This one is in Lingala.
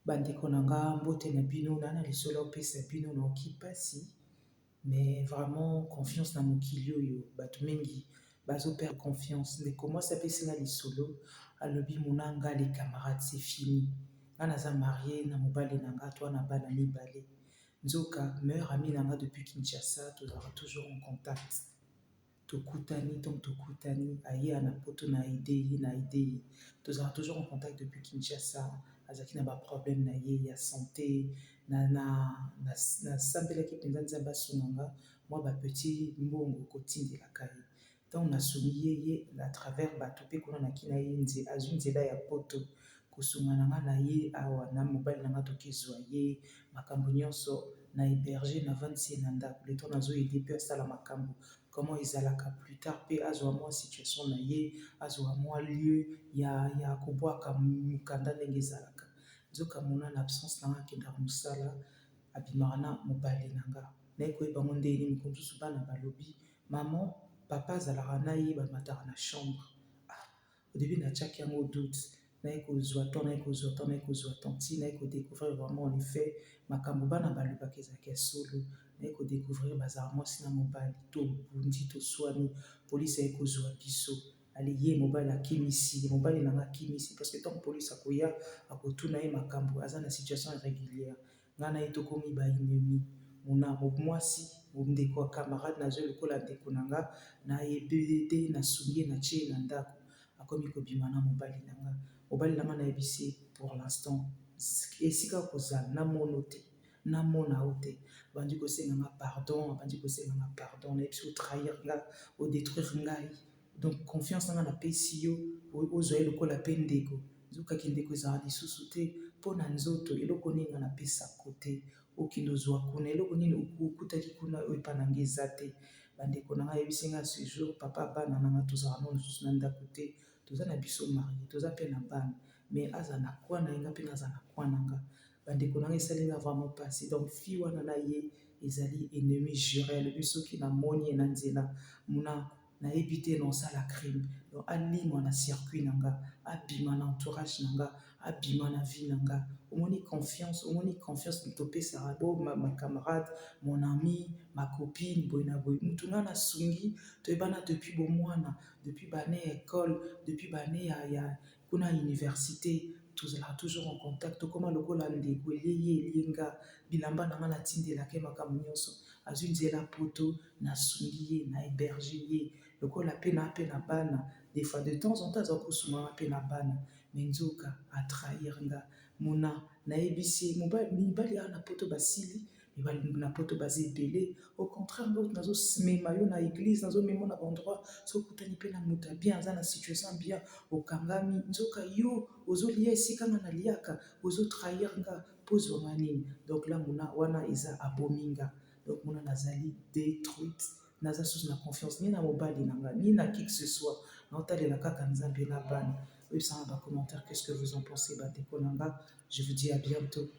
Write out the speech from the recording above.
Bandeko na nga, mbote na bino. Na na lisolo opesa bino, naoki mpasi, mais vraiment confiance na mokili oyo, bato mingi bazoperdre confiance. Ndeko mwasi apesi nga lisolo, alobi: "Monanga, les camarades, c'est fini. Nga naza marié na mobali na nga, to na bana mibale. Nzoka meilleur ami na nga depuis Kinshasa, tozalaka toujours en contact. Tokutani, ntongo tokutani, aye na Poto, na aide ye, na aide ye. Tozalaka toujours en contact depuis Kinshasa. Azalaki na baproblème na ye ya santé. Nasambelaki mpenza Nzambe asunga nga mwa bapetit mbongo kotindelaka ye. Ntango nasungi ye, ye à travers bato mpe kuna naki na ye, azwi nzela ya Poto. Kosunga na nga na ye awa na mobali na nga, tokezwa ye makambo nyonso na héberge, navandisi ye na ndako. Le temps nazoaider mpe asala makambo comment ezalaka, plus tard mpe azwa mwa situation na ye, azwa mwa lieu ya kobwaka mokanda ndenge ezalaka. Nzoka mona, na absence na nga, akendaka mosala, abimaka na mobali na nga. Naye koyeba ngo ndenge nini? Mokolo mosusu bana balobi: 'Mama, papa azalaka na ye, bamataka na chambre.' Ah, au début natiaki yango doute. Naye kozwa temps, naye kozwa temps, naye kozwa temps, ti naye kodécouvrir vraiment, en effet, makambo bana balobaka ezalaka ya solo. Naye kodécouvrir bazalaka mwasi na mobali. Tobundi, toswani, polisi aye kozwa biso. Ale, ye mobali akimisi, mobali na nga akimisi, parce que ntango polisi akoya, akotuna ye makambo, aza na situation irrégulière. Ngai na ye tokomi baennemi. Mona, mwasi, ndeko ya camarade, nazwi lokola ndeko na nga, nayebeli te, nasungi ye, natie ye na ndako, akomi kobima na mobali na nga. Mobali na nga, nayebisi, pour l'instant esika kozala namono te, namona yo te. Abandi kosenga nga pardon, abandi kosenga nga pardon. Nayebisi: 'Otrahir nga, odétruire ngai. Donc confiance na nga napesi yo, ozwa ye lokola mpe ndeko, nzokaki ndeko ezala lisusu te mpo na nzoto. Eloko nini nga napesako te, okende ozwa kuna? Eloko nini okutaki kuna oyo epa na nga eza te?' Bandeko na nga, ayebisi nga ce jour, papa bana na nga, tozala no lisusu na ndako te. Toza na biso marié, toza mpe na bana, mais aza na kwa na ye, nga mpe naza na kwa na nga. Bandeko na nga, esali nga vraiment mpasi. Donc fille wana na ye ezali ennemi juré. Alobi soki namoni ye na nzela, muna nayebi te, na osala crime. Donc alimwa na circuit na nga, abima na entourage na nga, abima na vie na nga. Omoni confiance, omoni confiance topesaka bo ma camarade, mon ami, ma copine, boye na boye. Mutu nga nasungi, toyebana depuis bomwana, depuis bane ya école, depuis bane ya kuna université, tozalaka toujours en contact, tokóma lokola ndeko. Elie ye, elie nga, bilamba na nga natindelaka ye, makambo nyonso. Azwi nzela Poto, nasungi ye, na héberge ye lokola mpe na mpe na bana. Des fois, de temps en temps, aza kosunganga mpe na bana, mais nzoka atrahir nga. Mona, nayebisi, mibali awa na Poto basili, mibali na Poto baza ebele. Au contraire, ngo nazomema yo na église, nazomema na baendroit. Soki okutani mpe na moto ya bien, aza na situation bien, okangami. Nzoka yo ozolia esika nga naliaka, ozotrahir nga mpo ozwanga nini? Donc la mona wana eza abomi nga. Donc mona, nazali détruite, naza susu na confiance ni na mobali na nga, ni na qui que ce soit. Naotalela kaka Nzambe na bana. Oyebisanga bacommentaire, qu'est ce que vous en pensez, bandeko na nga. Je vous dis à bientôt.